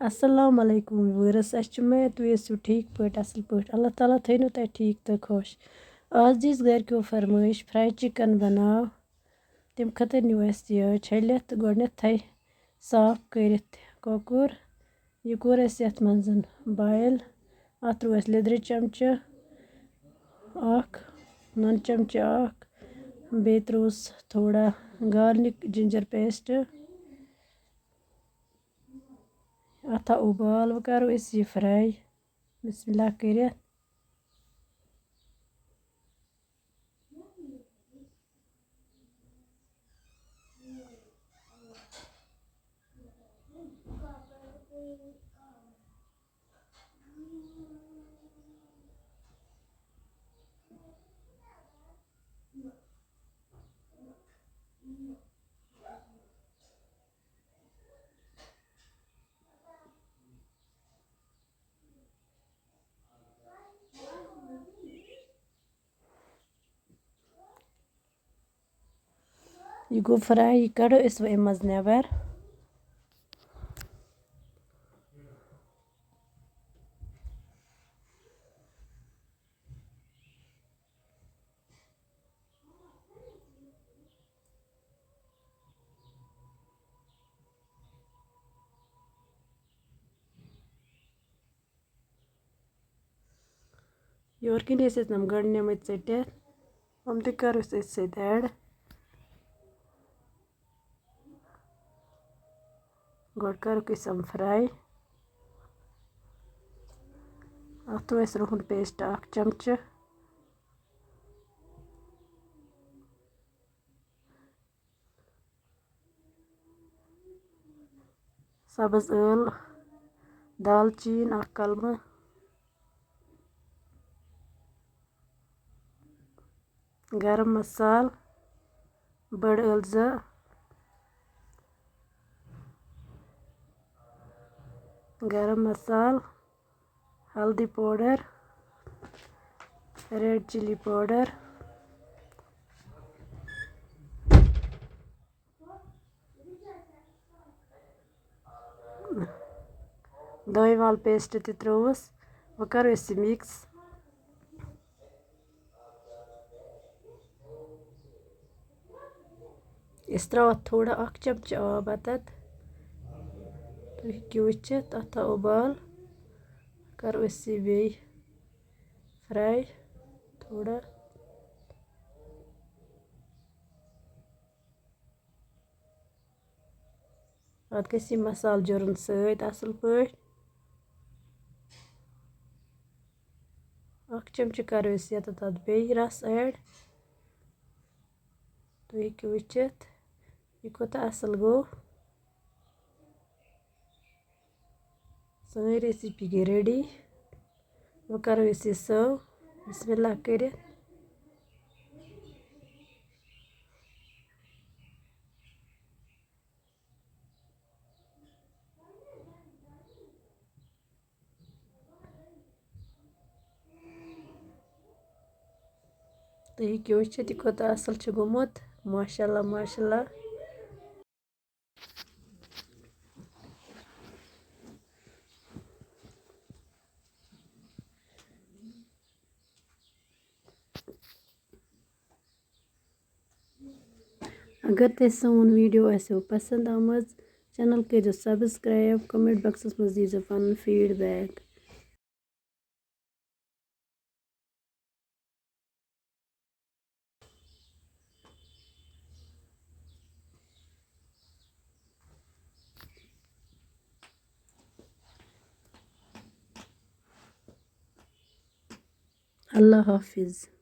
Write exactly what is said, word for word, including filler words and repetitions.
السلام علیکم viewers، اَسہِ چھِ اُمید تُہۍ ٲسِو ٹھیٖک پٲٹھۍ، اَصٕل پٲٹھۍ۔ اللہ تعالیٰ تھٲینو تۄہہِ ٹھیٖک تہٕ خۄش۔ آز دِژ گَرِکیو فرمٲیِش fry chicken بَناو۔ تَمہِ خٲطرٕ نیوٗ اَسہِ یہِ چھٔلِتھ تہٕ گۄڈٕنٮ۪تھٕے صاف کٔرِتھ کۄکُر۔ یہِ کوٚر اَسہِ یَتھ منٛز boil۔ اَتھ ترٛوو اَسہِ لیٚدرِ چمچہٕ اَکھ، نُن چمچہٕ اَکھ، بیٚیہِ ترٛووُس تھوڑا garlic ginger paste۔ اَتھ آو اُبال، وۄنۍ کَرو أسۍ یہِ fry۔ بسم اللہ کٔرِتھ۔ یہِ گوٚو fry، یہِ کَڑو أسۍ وۄنۍ اَمہِ منٛز نٮ۪بر۔ یورٕ کِنۍ ٲسۍ اَسہِ یِم گنٛڈٕ نِمٕتۍ ژٔٹِتھ، یِم تہِ کَرو أسۍ أتھۍ سۭتۍ add۔ گۄڈٕ کَرُکھ أسۍ یِم fry۔ اَتھ ترٛوو اَسہِ رُہُن paste اَکھ چمچہٕ۔ سبٕز ٲل، دالچیٖن اَکھ کلمہٕ، گرم مسالہٕ بٔڑ ٲل زٕ، گرم مسالہٕ، ہلدی powder، red chilli powder، دٲنۍ وَل paste تہِ ترٛووُس۔ وۄنۍ کَرو أسۍ یہِ mix۔ أسۍ ترٛاوو اَتھ تھوڑا اَکھ چمچہٕ آب اَتَتھ۔ تُہۍ ہیٚکِو وٕچھِتھ، اَتھ آو اُبال۔ کَرو أسۍ یہِ بیٚیہِ fry تھوڑا۔ اَتھ گژھِ یہِ مسالہٕ جُرُن سۭتۍ اَصٕل پٲٹھۍ۔ اَکھ چمچہٕ کَرو أسۍ یَتھ، اَتھ بیٚیہِ رَس add۔ تُہۍ ہیٚکِو وٕچھِتھ، یہِ کوٗتاہ اَصٕل گوٚو۔ سٲنۍ recipe گٔے ready۔ وۄنۍ کَرو أسۍ یہِ serve۔ بسم اللہ کٔرِتھ۔ تُہۍ ہیٚکِو وٕچھِتھ، یہِ کوٗتاہ اَصٕل چھُ گوٚمُت۔ ماشاء اللہ، ماشاء اللہ۔ اگر تۄہہِ سون video آسیو پسند آمٕژ، channel کٔرزیو subscribe، comment boxس منٛز دیٖزیو پنُن feedback۔ اللہ حافظ۔